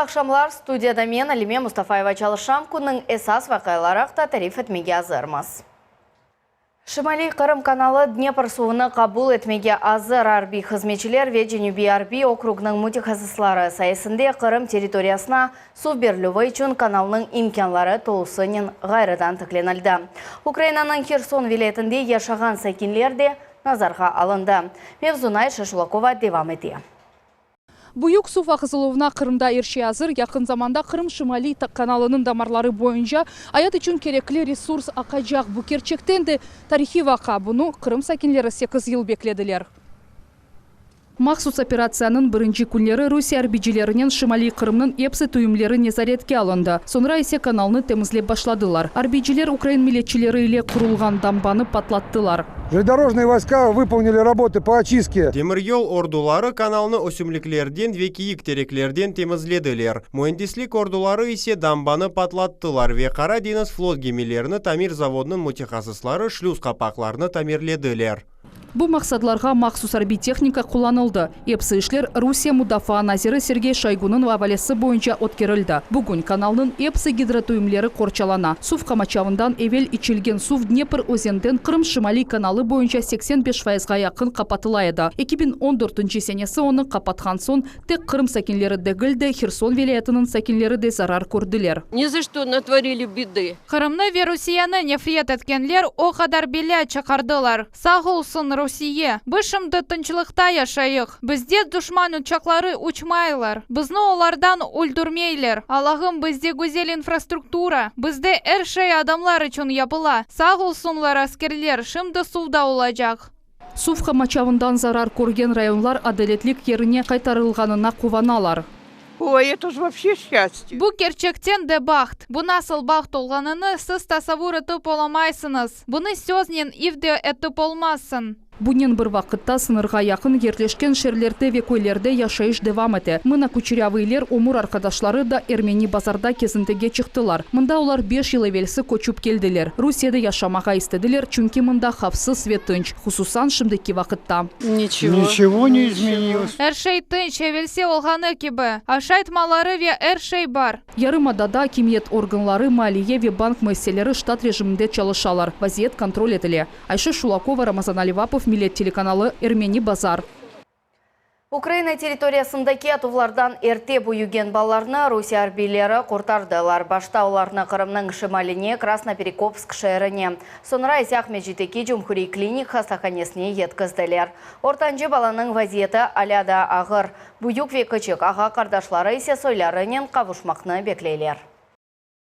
aqşamlar, studiyada men, Alime Mustafayeva çalışam, künniñ esas vaqiaları aqta tarif etmege azırmız. Şimaliy Qırım kanalı Dnepr suvunı qabul etmege azır, arbiy hızmetçiler ve Cenübiy arbiy okrugnıñ mütehassısları sayesinde Qırım territoriyasına suv berilüvi içün kanalnıñ imkânları tolusınen ğayrıdan tiklenildi. Ukrainanıñ Herson vilâyetinde yaşağan sakinler de nazarğa alındı. Mevzunı Ayşe Şulakova devam ete. Büyük suv aqızıluvına Qırımda er şey azır. Yaqın zamanda Qırım Şimaliy kanalınıñ damarları boyunca ayat içün kerekli resurs aqacaq. Bu kerçekten de tarihiy vaqia, bunı Qırım sakinleri sekiz yıl beklediler. Mahsus operatsiyanıñ birinci künleri Rusiye arbiycilerinen Şimaliy Qırımnıñ epsi tüyümleri nezaretke alındı, soñra ise kanalnı temizlep başladılar. Arbiyciler ukrain milletçileri ile qurulğan dambanı patlattılar. Железнодорожные войска выполнили работы по очистке. Demiryol orduları kanalnı ösümliklerden ve kiyik tereklerden temizlediler. Müendislik orduları ise dambanı patlattılar ve Qara deñiz flot gemilerini tamir zavodınıñ mütehassısları şlüz qapaqlarını tamirlediler. Bu maqsadlarğa mahsus arbiy tehnika qullanıldı. Epsi işler Rusiye mudafaa naziri Sergey Şoygunıñ avalesi boyunca ötkerildi. Bugün kanalnıñ epsi gidrotüyümleri qorçalana. Suv qamaçavından evel içilgen suv Dnepr özeninden Qırım Şimaliy kanalı boyunca 85 fayızğa yaqın qapatıla edi. 2014 senesi onı qapatqan soñ tek Qırım sakinleri degil de, Herson vilâyetiniñ sakinleri de zarar kördiler. Ni za çto natvorili bedı. Qırımnı ve Rusiyeni nefret etkenler o qadar belâ çıqardılar. Sağ olsun Rusiye! Biz şimdi tınçlıqta yaşayıq. Bizde duşman uçaqları uçmaylar. Bizni olardan öldürmeyler. Allahım, bizde güzel infrastruktura. Bizde er şey adamlar içün yapıla. Sağ olsunlar askerler, şimdi suv da olacaq. Suv qamaçavından zarar körgen rayonlar adaletlik yerine qaytarılğanına quvanalar. Oy, eto je voobşe şçastye! Bu kerçekten de baht! Bu nasıl baht olğanını siz tasavvur etip olamaysıñız. Bunı söznen ifde etip olmazsıñ. Bunen bir vaqıtta sıñırğa yaqın yerleşken şeerlerde ve köylerde yaşayış devam ete. Mına Kuçerâvıyler ömür arqadaşları da Ermeni Bazarda kezintige çıqtılar. Mında olar beş yıl evelsi köçüp keldiler. Rusiyede yaşamağa istediler, çünki mında havfsız ve tınç, hususan şimdiki vaqıtta. Niçego. Niçego ne izmenilось. Er şey tınç, evelsi olğanı kibi. Aşayt malları ve er şey bar. Yarımadada akimiyet organları, maliye ve bank müessiseleri ştat rejiminde çalışalar, vaziyet kontrol etile. Ayşe Şulakova, Ramazan Alivapov, Millet telekanalı, Ermeni Bazar. Ukraina territoriyasındaki atuvlardan erte büyügen balalarnı Rusiye arbiyleri qurtardılar. Başta olarnı Qırımnıñ şimaline, Krasnoperekopsk şeerine, soñra ise Aqmescitteki Cumhuriy klinik hastahanesine yetkizdiler. Ortancı balanıñ vaziyeti alâ daa ağır. Büyük ve kiçik ağa-qardaşları ise soylarınen qavuşmaqnı bekleyler.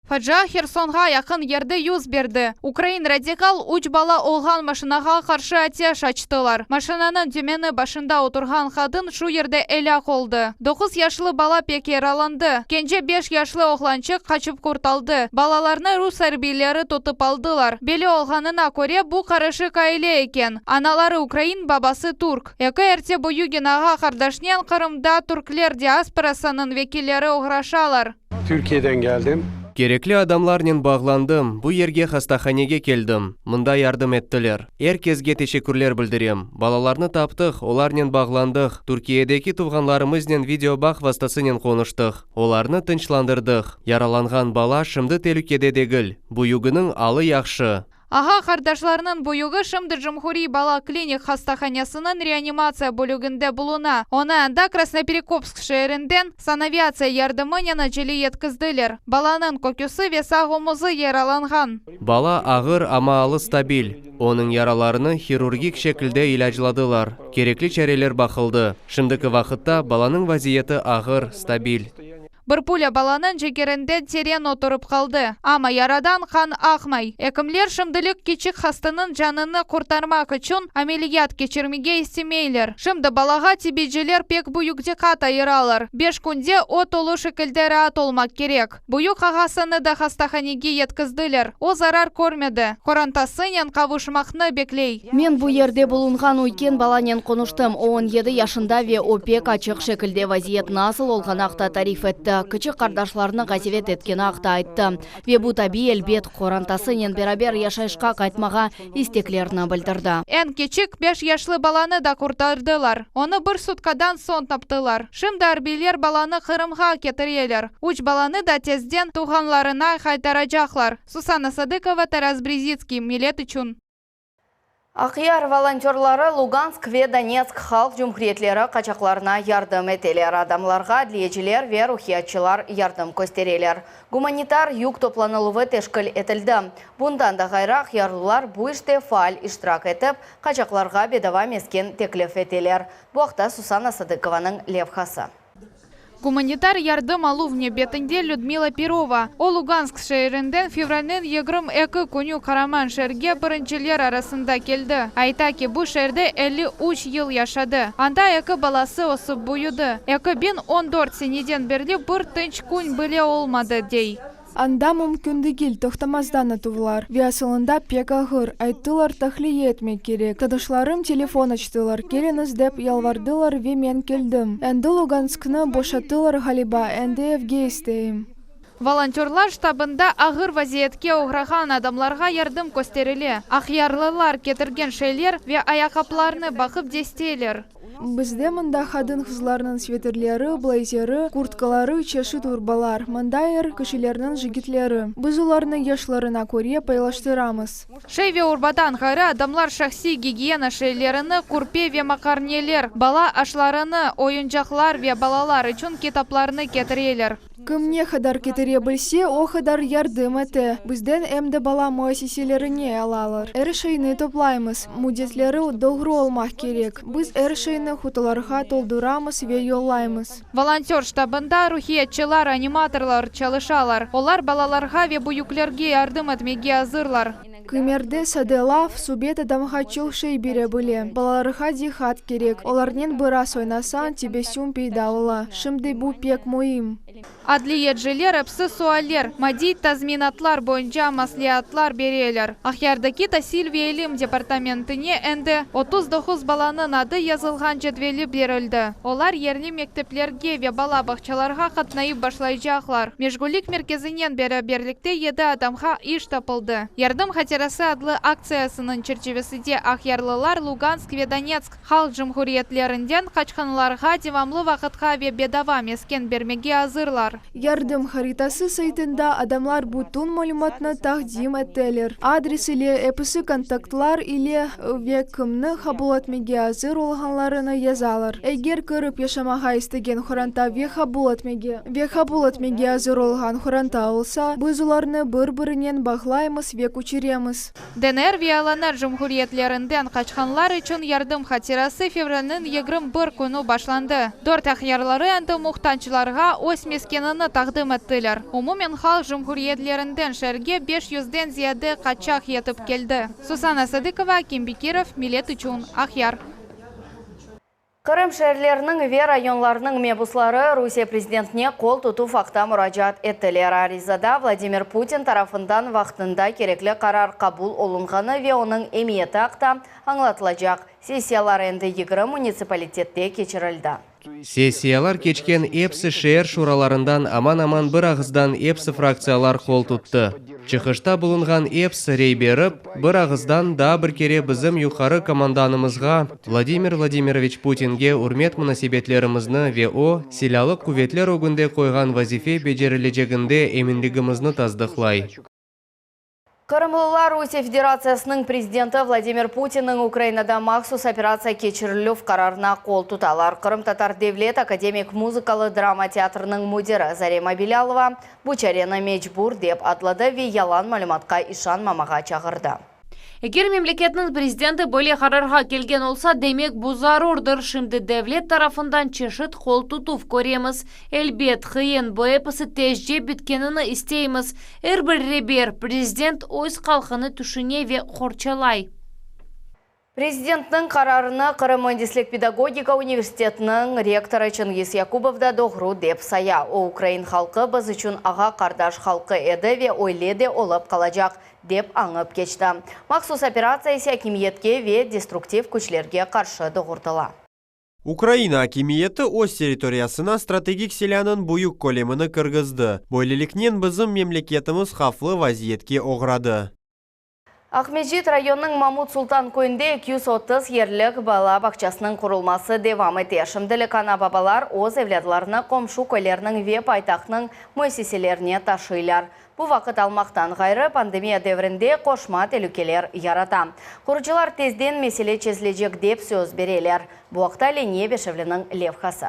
Facia Hersonğa yaqın yerde yüz berdi. Ukrain radikal üç bala olğan maşinağa qarşı ateş açtılar. Maşinanıñ tümeni başında oturğan qadın şu yerde elâk oldı. Doquz yaşlı bala pek yaralandı. Kence beş yaşlı oğlançıq qaçıp qurtaldı. Balalarnı rus arbiyleri tutıp aldılar. Belli olğanına köre, bu qarışıq aile eken, anaları ukrain, babası türk. Eki erte büyügen ağa-qardaşnen Qırımda türkler diasporasınıñ vekilleri oğraşalar. Türkiyeden geldim. Kerekli adamlarnen bağlandım, bu yerge hastahanege keldim. Mında yardım ettiler. Er kesge teşekkürler bildirem. Balalarnı taptıq, olarnen bağlandıq, Türkiyedeki tuvğanlarımıznen videobağ vastasınen qonuştıq. Olarnı tınçlandırdıq. Yaralanğan bala şimdi telükede degil, büyüginiñ alı yahşı. Ağa-qardaşlarnıñ büyügi şimdi Cumhuriy bala klinik hastahanesiniñ reanimatsiya bölüginde buluna. Onı anda Krasnoperekopsk şeerinden sanaviatsiya yardımınen acele yetkizdiler. Balanıñ köküsi ve sağ omuzı yaralanğan. Bala ağır, amma alı stabil. Onıñ yaralarını hirurgik şekilde ilâcladılar, kerekli çareler baqıldı. Şimdiki vaqıtta balanıñ vaziyeti ağır, stabil. Bir pulâ balanıñ cigerinde teren oturıp qaldı, amma yaradan qan aqmay. Ekimler şimdilik kiçik hastanıñ canını qurtarmaq içün ameliyat keçirmege istemeyler. Şimdi balağa tibiyciler pek büyük diqqat ayıralar. Beş künde o tolu şekilde raat olmaq kerek. Büyük ağasını da hastahanege yetkizdiler, o zarar körmedi, qorantasınen qavuşmaqnı bekley. Men bu yerde bulunğan üyken balanen qonuştım, o on yedi yaşında ve o pek açıq şekilde vaziyet nasıl olğanı aqta tarif etti. Kiçik qardaşlarını qasevet etkeni aqta ayttı. Ve bu tabiiy, elbet, qorantasınen beraber yaşayışqa qaytmağa isteklerini bildirdi. Eñ kiçik, beş yaşlı balanı da qurtardılar. Onı bir sutkadan soñ taptılar. Şimdi arbiyler balanı Qırımğa ketireler. Üç balanı da tezden tuvğanlarına qaytaracaqlar. Susanna Sadıkova, Taras Brezitskiy, Millet içün. Aqyar volontörları Lugansk ve Donetsk halq cumhuriyetleri qaçaqlarına yardım eteler. Adamlarğa adliyeciler ve ruhiyatçılar yardım köstereler. Gumanitar yük toplanıluvı teşkil etildi. Bundan da ğayrı, aqyarlılar bu işte faal iştirak etip, qaçaqlarğa bedava mesken teklif eteler. Bu aqta Susanna Sadıkovanıñ levhası. Gumanitar yardım aluv nevbetinde Lüdmila Perova. O, Lugansk şeerinden fevralniñ 22 künü qaraman şeerge birinciler arasında keldi. Ayta ki, bu şeerde 53 yıl yaşadı. Anda eki balası ösip büyüdi. 2014 seneden berli bir tınç kün bile olmadı, dey. Anda mümkün degil, toqtamazdan atuvlar. Ve asılında pek ağır, ayttılar tahliye etmek kerek. Tanışlarım telefon açtılar, keliñiz dep yalvardılar ve men keldim. Endi Lugansknı boşattılar ğaliba, endi evge isteyim. Volontörlar ştabında ağır vaziyetke oğrağan adamlarğa yardım kösterile. Aqyarlılar ketirgen şeyler ve ayaqqaplarnı baqıp desteyler. Bizde mında qadın-qızlarnıñ svetrleri, bleyzeri, kurtkaları, çeşit urbalar, mında er kişilerniñ jigitleri. Biz olarnı yaşlarına köre paylaştıramız. Şey ve urbadan ğayrı adamlar şahsiy gigiyena şeylerini, kürpe ve maqarneler, bala aşlarını, oyuncaqlar ve balalar içün kitaplarnı ketireler. Kim ne qadar ketire bilse, o qadar yardım ete. Bizden em de bala müessiselerine alalar. Er şeyni toplaymız. Müddetleri doğru olmaq kerek. Biz er şeyni qutularğa tolduramız ve yollaymız. Volontör ştabında ruhiyatçılar, animatorlar çalışalar. Olar balalarğa ve büyüklerge yardım etmege azırlar. Kimerde sade laf, subet adamğa çoq şey bere bile. Balalarğa diqqat kerek. Olarnen biraz oynasañ, tebessüm peyda ola. Şimdi bu pek müim. Adliyeciler episi sualler, maddiy tazminatlar boyunca mesleatlar bereler. Aqyardaki tasil ve ilim departamentine endi 39 balanıñ adı yazılğan cedveli berildi. Olar yerli mekteplerge ve bala bağçalarğa qatnayıp başlaycaqlar. Meşğullik merkezinen beraberlikte yedi adamğa iş tapıldı. Yardım hatırası adlı aktsiyasınıñ çerçivesinde aqyarlılar Lugansk ve Donetsk halq cumhuriyetlerinden qaçqanlarğa devamlı vaqıtqa ve bedava mesken bermege azırlar. Yardım haritası saytında adamlar bütün malümatnı taqdim eteler. Adres ile, episi kontaktlar ile ve kimni qabul etmege azır olğanlarını yazalar. Eger kirip yaşamağa istegen qoranta ve qabul etmege ve qabul etmege azır olğan qoranta olsa, biz olarnı bir-birinen bağlaymız ve köçüremiz. DNR ve LNR cumhuriyetlerinden qaçqanlar içün yardım hatırası fevralniñ 21 künü başlandı. Dört aqyarlıları endi muhtaclarğa öz meskenini taqdim ettiler. Umumen halq cumhuriyetlerinden şeerge 500-den ziyade qaçaq yetip keldi. Susanna Sadıkova, Akim Bekirov, Millet içün, Aqyar. Qırım şeerleriniñ ve rayonlarınıñ mebusları Rusiye prezidentine qol tutuv aqta muracaat ettiler. Arizada Vladimir Putin tarafından vaqtında kerekli qarar qabul olunğanı ve onıñ emiyeti aqta añlatılacaq. Sessiyalar endi 20 munitsipalitette keçirildi. Sessiyalar keçken episi şeer şuralarından aman-aman bir ağızdan episi fraktsiyalar qol tuttı. Çıqışta bulunğan episi rey berip, bir ağızdan daa bir kere bizim yuqarı komandanımızğa Vladimir Vladimiroviç Putinge ürmet munasebetlerimizni ve o, Silâlı quvetler ögünde qoyğan vazife becerileceginde eminligimizni tasdıqlay. Qırımlılar Rusiye Federatsiyasınıñ prezidenti Vladimir Putinniñ Ukrainada mahsus operatsiya keçirilüv qararına qol tutalar. Qırımtatar devlet akademik muzıkalı drama teatriniñ müdiri Zarema Bilâlova bu çareni mecbur dep adladı ve yalan malümatqa işanmamağa çağırdı. Eger memleketniñ prezidenti böyle qararğa kelgen olsa, demek bu zarurdır. Şimdi devlet tarafından çeşit qol tutuv köremiz. Elbet, qıyın, bu episi tezce bitkenini isteymiz. Er bir reber, prezident öz halqını tüşüne ve qorçalay. Prezidentniñ qararını Qırım müendislik pedagogika universitetiniñ rektorı Çingiz Yakubov da doğru dep saya. O, ukrain halqı biz içün ağa-qardaş halqı edi ve öyle de olıp qalacaq, dep añıp keçti. Mahsus operatsiya ise akimiyetke ve destruktiv küçlerge qarşı doğrultıla. Ukraina akimiyeti öz territoriyasına strategik silânıñ büyük kölemini kirgizdi, böyleliknen bizim memleketimiz havflı vaziyetke oğradı. Aqmescit rayonınıñ Mamut Sultan köyünde 230 yerlik bala bağçasınıñ qurulması devam ete. Şimdilik ana-babalar öz evlâdlarını qomşu köylerniñ ve paytahtnıñ müessiselerine taşıylar. Bu vaqıt almaqtan ğayrı, pandemiya devrinde qoşma telükeler yarata. Qurucılar tezden mesele çezilecek dep söz bereler. Bu aqta Leniye Beşevliniñ levhası.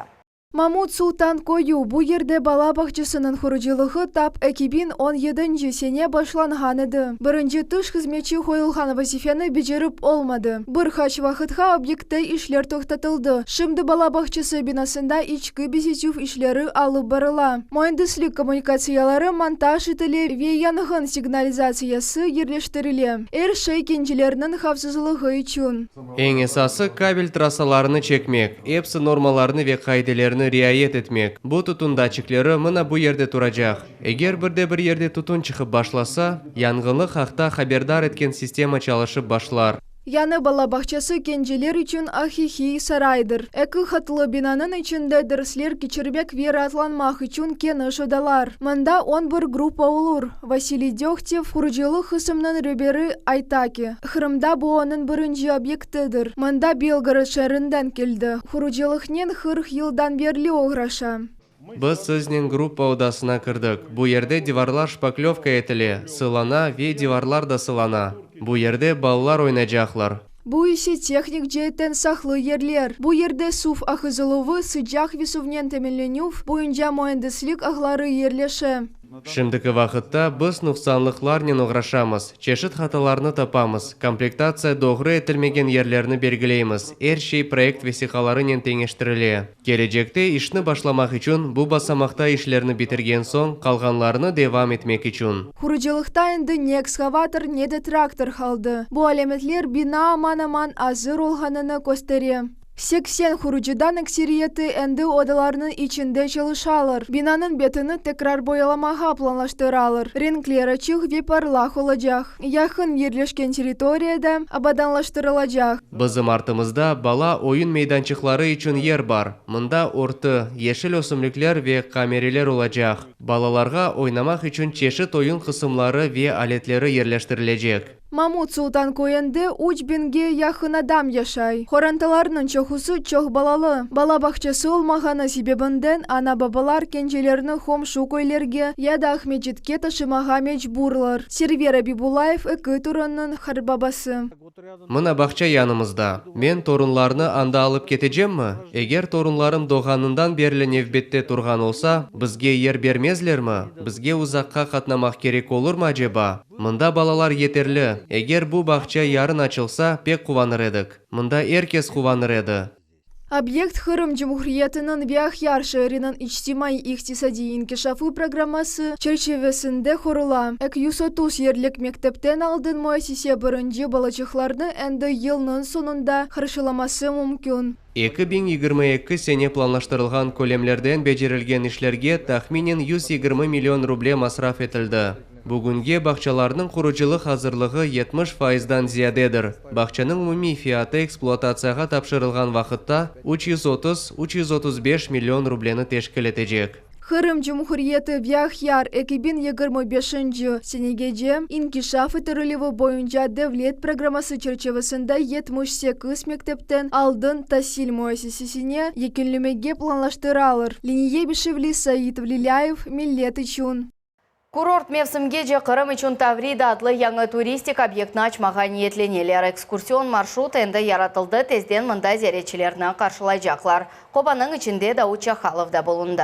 Mamut Sultan köyü, bu yerde bala bağçasınıñ qurucılığı tap 2017-nci sene başlanğan edi. Birinci tış hızmetçi qoyulğan vazifeni becerip olmadı. Bir qaç vaqıtqa obyektte işler toqtatıldı. Şimdi bala bağçası binasında içki bezetüv işleri alıp barıla. Müendislik kommunikatsiyaları montaj etile ve yanğın signalizatsiyası yerleştirile. Er şey gençlerniñ havfsızlığı içün. Eñ esası, kabel trassalarını çekmek, epsi normalarnı ve qaidelerni riayet etmek. Bu tütün datçikleri mına bu yerde turacaq. Eger bir de bir yerde tütün çıqıp başlasa, yanğınlıq aqta haberdar etken sistema çalışıp başlar. Yañı bala bağçası gençler içün aqiqiy saraydır. Eki qatlı binanıñ içinde dersler keçirmek ve raatlanmaq içün keniş odalar. Mında 11 gruppa olur. Vasiliy Dögtev, qurucılıq qısımnıñ reberi, ayta ki, Qırımda bu onıñ birinci obyektidir. Mında Belgorod şeerinden keldi. Qurucılıqnen 40 yıldan berli oğraşa. Biz siznen gruppa odasına kirdik. Bu yerde divarlar şpaklövka etile, sılana ve divarlar da sılana. Bu yerde balalar oynaycaqlar. Bu ise tehnik ceetten saqlı yerler. Bu yerde suv aqızıluvı, sıcaq ve suvnen teminlenüv boyunca müendislik ağları yerleşe. Şimdiki vaqıtta biz nuqsanlıqlarnen oğraşamız, çeşit hatalarnı tapamız, komplektatsiya doğru etilmegen yerlerni belgileymiz, er şey proyekt vesiqalarınen teñeştirile. Kelecekte işni başlamaq içün bu basamaqta işlerni bitirgen soñ qalğanlarını devam etmek içün. Qurucılıqta endi ne ekskavator, ne de traktor qaldı. Bu alâmetler bina aman-aman azır olğanını köstere. 80 qurucıdan ekseriyeti endi odalarnıñ içinde çalışalar. Binanıñ betini tekrar boyalamağa planlaştıralar. Renkler açıq ve parlaq olacaq. Yaqın yerleşken territoriya da abadanlaştırılacaq. Bizim artımızda bala oyun meydançıqları içün yer bar. Mında örtü, yeşil ösümlikler ve qamereler olacaq. Balalarğa oynamaq içün çeşit oyun qısımları ve aletleri yerleştirilecek. Mamut Sultan köyünde 3000-ge yaqın adam yaşay. Qorantalarnıñ çoqusı çoq balalı. Bala bağçası olmağanı sebebinden ana-babalar kencelerini qomşu köylerge ya da Aqmescitke taşımağa mecburlar. Server Abibullayev eki torunnıñ qartbabası. Mına bağça yanımızda. Men torunlarnı anda alıp ketecemmi? Eger torunlarım doğğanından berli nevbette turğan olsa, bizge yer bermezlermi? Bizge uzaqqa qatnamaq kerek olurmı aceba? Mında balalar yeterli. Eger bu bağça yarın açılsa, pek quvanır edik. Mında er kes quvanır edi. Obyekt Qırım Cumhuriyetiniñ ve Aqyar şeeriniñ içtimaiy-iqtisadiy inkişafı programması çerçivesinde qurula. 230 yerlik mektepten aldın müessise birinci balaçıqlarnı endi yılnıñ soñunda qarşılaması mümkün. 2022 sene planlaştırılğan kölemlerden becerilgen işlerge tahminen 120 million ruble masraf etildi. Bugünge bağçalarnıñ qurucılıq azırlığı 70 faizdan ziyadedir. Bağçanıñ umumiy fiyatı ekspluatatsiyağa tapşırılğan vaqıtta 330-335 million rubleni teşkil etecek. Qırım Cumhuriyeti ve Aqyar 2025-nci senegece inkişaf ettirilüvi boyunca devlet programması çerçivesinde 78 mektepten aldın tasil müessisesine yekünlemege planlaştıralar. Leniye Beşevli, Said Velilâyev, Millet içün. Kurort mevsimgece Qırım içün Tavrida adlı yañı turistik obyektni açmağa niyetleneler. Ekskursion marşrut endi yaratıldı, tezden mında ziyaretçilerni qarşılaycaqlar. Qobanıñ içinde Davut Çahalov da bulundı.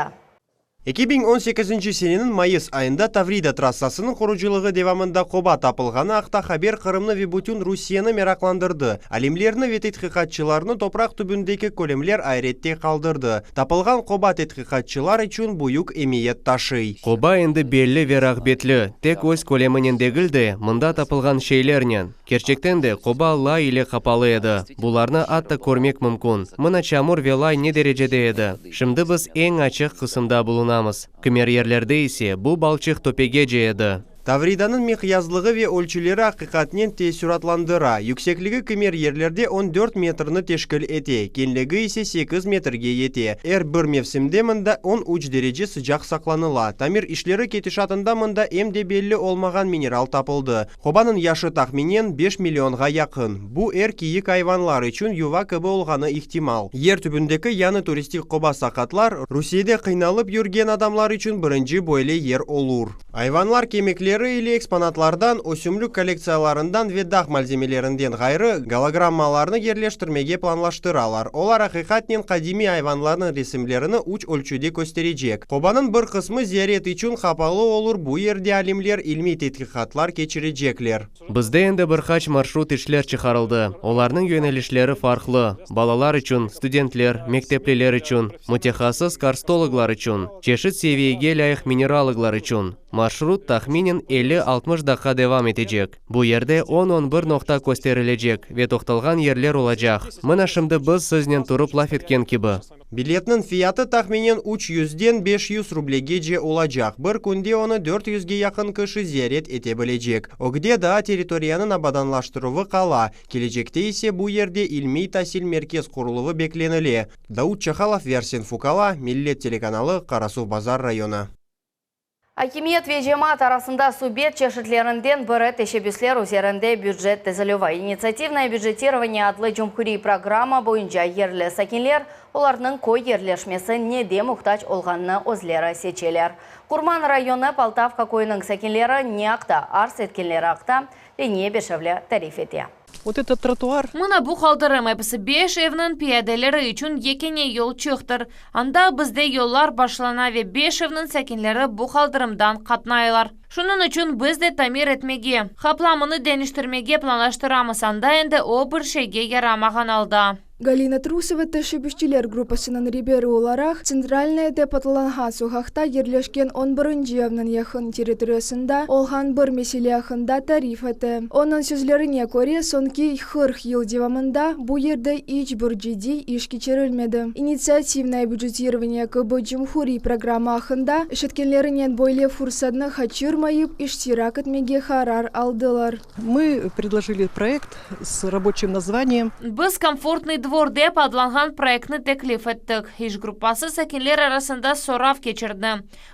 2018 seneniñ mayıs ayında Tavrida trassasınıñ qurucılığı devamında qoba tapılğanı aqta haber Qırımnı ve bütün Rusiyeni meraqlandırdı. Alimlerni ve tedqiqatçılarnı topraq tübündeki kölemler ayrette qaldırdı. Tapılğan qoba tedqiqatçılar içün büyük emiyet taşıy. Qoba endi belli ve rağbetli, tek öz köleminen degil de, mında tapılğan şeylernen. Kerçekten de, qoba lay ile qapalı edi. Bularnı atta körmek mümkün. Mına çamur ve lay ne derecede edi. Şimdi biz eñ açıq qısımda bulunamız. Kimer yerlerde ise bu balçıq töpegece edi. Tavridanıñ miqyaslığı ve ölçüleri aqiqatnen teessüratlandıra, yüksekligi kimer yerlerde on dört metrni teşkil ete, keñligi ise 8 metrge yete. Er bir mevsimde mında 13 derece sıcaq saqlanıla. Tamir işleri ketişatında mında em de belli olmağan mineral tapıldı. Qobanıñ yaşı tahminen 5 millionğa yaqın. Bu er kiyik ayvanlar içün yuva kibi olğanı ihtimal. Yer tübündeki yañı turistik qoba saqatlar, Rusiyede qıynalıp yürgen adamlar içün birinci böyle yer olur. Ayvanlar kemikleri ile eksponatlardan, ösümlik kollektsiyalarından ve dağ malzemelerinden ğayrı, gologrammalarnı yerleştirmege planlaştıralar. Olar aqiqatnen qadimiy ayvanlarnıñ resimlerini üç ölçüde kösterecek. Qobanıñ bir qısmı ziyaret içün qapalı olur, bu yerde alimler ilmiy tedqiqatlar keçirecekler. Bizde endi bir qaç marşrut işlep çıqarıldı. Olarnıñ yönelişleri farqlı: balalar içün, studentler, mektepliler içün, mütehassıs karstologlar içün, çeşit seviyege lâyıq mineraloglar içün. Marşrut tahminen 50-60 daqqa devam etecek. Bu yerde 10-11 noqta kösterilecek ve toqtalğan yerler olacaq. Mına şimdi biz siznen turıp laf etken kibi. Biletniñ fiyatı tahminen 300-den 500 rublegece olacaq. Bir künde onı 400-ge yaqın kişi ziyaret ete bilecek. Ögde daa territoriyanıñ abadanlaştıruvı qala. Kelecekte ise bu yerde ilmiy tasil merkez quruluvı beklenile. Daud Çahalov, Versen Fukala, Millet telekanalı, Qarasuvbazar rayonı. Akimiyet ve cemaat arasında subet çeşitlerinden biri teşebbüsler üzerinde bücet tizilüvi. «Инициативное бюджетирование» adlı cumhuriy programma boyunca yerli sakinler olarnıñ köy yerleşmesi nede muhtac olğanını özleri seçeler. Qurman rayonı Poltavka köyüniñ sakinleri ne aqta arz etkenleri aqta Leniye Beşevli tarif ete. Вот этот тротуар. Mına bu qaldırım episi 5 evniñ piyadeleri içün yekâne yolçıqtır. Anda bizde yollar başlana ve 5 evniñ sakinleri bu qaldırımdan qatnaylar. Şunıñ içün biz de tamir etmege, qaplamını deñiştirmege planlaştıramız, anda endi o bir şeyge yaramağan alda. Galina Trusova teşebbüsçiler gruppasınıñ reberi olaraq Tsentralnaya dep adlanğan soqaqta yerleşken 11 evniñ yaqın territoriyasında olğan bir mesele aqqında tarif etti. Onıñ sözlerine köre, soñki 40 yıl devamında bu yerde iç bir ciddiy iş keçirilmedi. «Инициативное бюджетирование» kibi cumhuriy programma aqqında eşitkenlerinen böyle fursatnı qaçırmayıp iştirak etmege qarar aldılar. Мы предложили проект с рабочим названием Biz «Комфортный двор» dep adlanğan proyektni teklif ettik. İş gruppası sakinler arasında sorav keçirdi.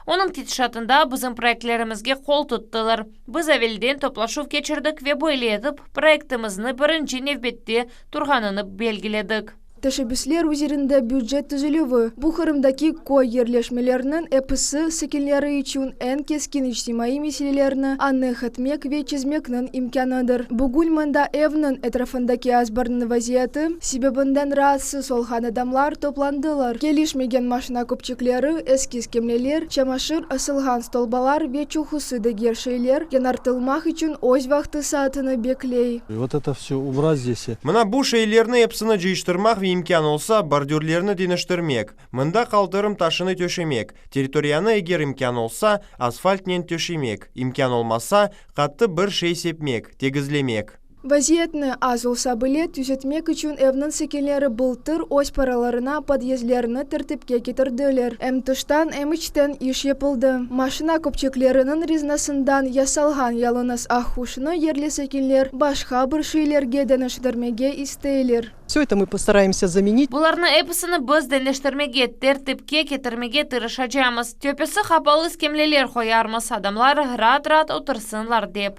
Onıñ ketişatında bizim proyektlerimizge qol tuttılar. Biz evelden toplaşuv keçirdik ve böyle etip proyektimizni birinci nevbette turğanını belgiledik. Teşebbüsler üzerinde bücet tizilüvi. Bu Qırımdaki köy yerleşmeleriniñ episi sakinleri içün eñ keskin içtimaiy meselelerni anıq etmek ve çezmekniñ imkânıdır. Bugün mında evniñ etrafındaki azbarnıñ vaziyeti sebebinden raatsız olğan adamlar toplandılar. Kelişmegen maşina köpçekleri, eski skemleler, çamaşır asılğan stolbalar ve çoqusı diger şeyler yañartılmaq içün öz vaqtı saatini bekley. Вот это все убрать здесь. Mına bu şeylerni episini cıyıştırmaq ve imkân olsa bordürlerni deñiştirmek. Mında qaldırım taşını töşemek. Territoriyanı eger imkân olsa asfaltnen töşemek. İmkân olmasa qattı bir şey sepmek, tegizlemek. Vaziyetni az olsa bile tüzetmek içün evniñ sakinleri bıltır öz paralarına podyezdlerni tertipke ketirdiler. Em tıştan, em içten iş yapıldı. Maşina köpçekleriniñ rezinasından yasalğan yalıñız ahuşnı yerli sakinler başqa bir şeylerge deñiştirmege isteyler. Все это мы постараемся заменить. Bularnı episini biz deñiştirmege, tertipke ketirmege tırışacağımız. Töpesi qapalı skemleler qoyarmız, adamlar raat-raat otursınlar dep.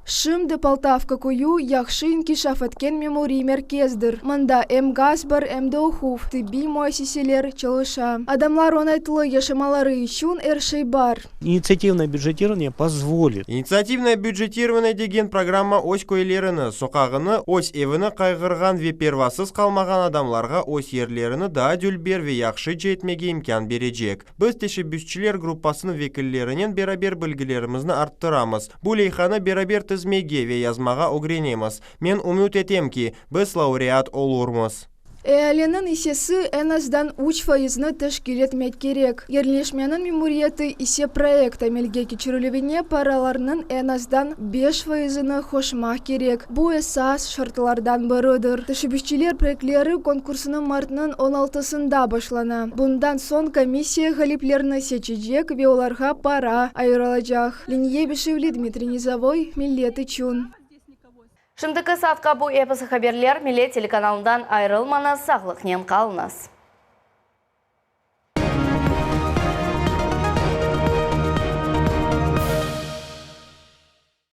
Şimdi Poltavka köyü yahşı inkişaf etken memuriy merkezdir. Mında em gaz bar, em de oquv, tibbiy müessiseler çalışa. Adamlar oñaytlı yaşamaları içün er şey bar. Инициативное бюджетирование позволит «Инициативное бюджетирование» degen programma öz köylerini, soqağını, öz evini qayğırğan ve pervasız qalmağan adamlarğa öz yerlerini daa dülber ve yahşıca etmege imkân berecek. Biz teşebbüsçiler gruppasınıñ vekillerinen beraber bilgilerimizni arttıramız. Bu leyhanı beraber tizmege ve yazmağa ögrenemiz. Men ümüt etem ki, biz laureat olurmız. Ealiniñ issesi eñ azdan üç fayıznı teşkil etmek kerek. Yerleşmeniñ memuriyeti ise proyekt amelge keçirilüvine paralarnıñ eñ azdan beş fayızını qoşmaq kerek. Bu esas şartlardan biridir. Teşebbüsçiler proyektleri konkursını martnıñ on altısında başlana. Bundan soñ komissiya ğaliplerni seçecek ve olarğa para ayırılacaq. Leniye Beşevli, Dmitriy Nizovoy, Millet içün. Şimdiki saatqa bu episi haberler, Millet telekanalından ayırılmañız, sağlıqnen qalıñız.